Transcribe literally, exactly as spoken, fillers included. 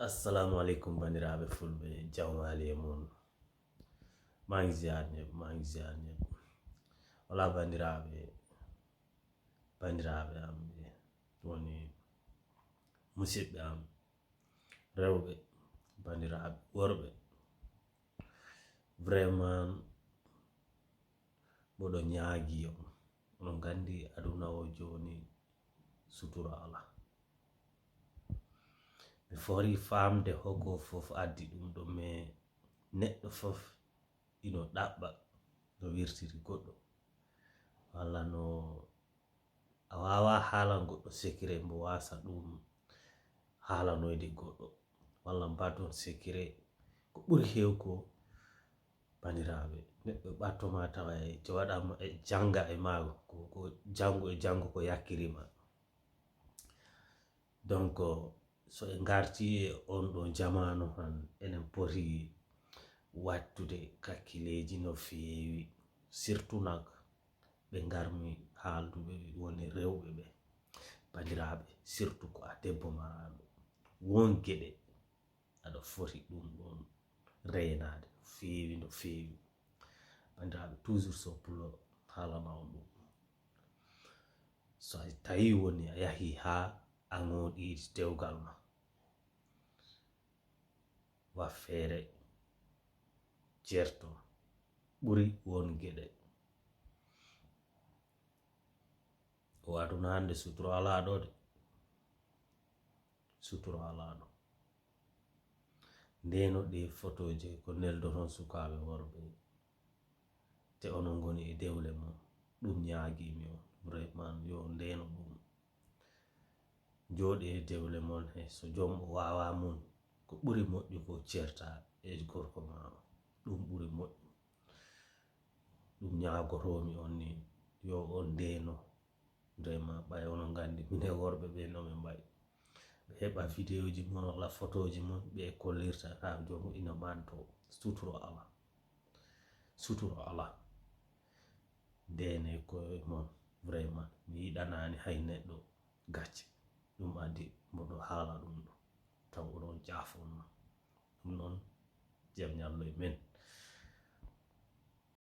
Assalamu aleykum, banndiraaɓe fulɓe, jam waali e mon. Maa ngi ziar ñëpp, maa ngi ziar ñëpp. Wala banndiraaɓe, banndiraaɓe am, ɓe woni musidɓe am rewɓe, banndiraaɓe worɓe. Vraiment, mboɗo ñaagi on. Onon nganndi aduna o jooni sutura alaa. Mi fori faamde hoko fof addi ɗum ɗo, mais neɗɗo fof ino ɗaɓɓa no wirtiri goɗɗo. Walla no a waawaa haalan goɗɗo secret mbo waasa ɗum haalanoyde goɗɗo. Walla mbaɗon secret ko ɓuri heew ko banndiraaɓe. Neɗɗo ɓatto ma tawa e waɗama e jannga e ma ko, ko janngo e janngo ko yakkiri ma. Donc, so en ngarti e on ɗo jamaanu han, enen poti wattude kakkileeji no feewi, surtout nak ɓe ngarmi haalduɓe woni rewɓe ɓe, banndiraaɓe, surtout ko a debbo maraaɗo. Won geɗe aɗa foti ɗum ɗon reenaade no feewi, no feewi. Banndiraaɓe, toujours so pulo haalana on ɗum. So a tawi woni a yahi haa a ŋooɗiiɗi dewgal ma, wa feere, ceerto, ɓuri won geɗe. O aduna hannde suturo alaa ɗo de. Suturo alaa ɗo. Ndeeno ɗe fotooje ko neldoton sukaaɓe worɓe. Te onon ngoni e dewle mon. Ɗum ñaagimi on. Vraiment yo ndeeno ɗum. Jooɗe e dewle mon he. So joom o waawaa mun, ko ɓuri moƴƴu ko ceerta e gorko ma o. Ɗum ɓuri moƴƴu. Ɗum ñaagotoomi on ni, yo on ndeeno. Vraiment, ɓay onon nganndi, minen worɓe ɓe no min mbayi. Ɓe heɓa videoji mon walla fotooji mon, ɓe kollirta haa joom ina manto. Suturo alaa. Suturo alaa. Ndeene koye mon. Vraiment, mi yiɗanaani hay neɗɗo gacce. Ɗum addi mboɗo haala ɗum ɗo. Taw oɗon jaafo non. Ɗum noon, jam ñallo e men.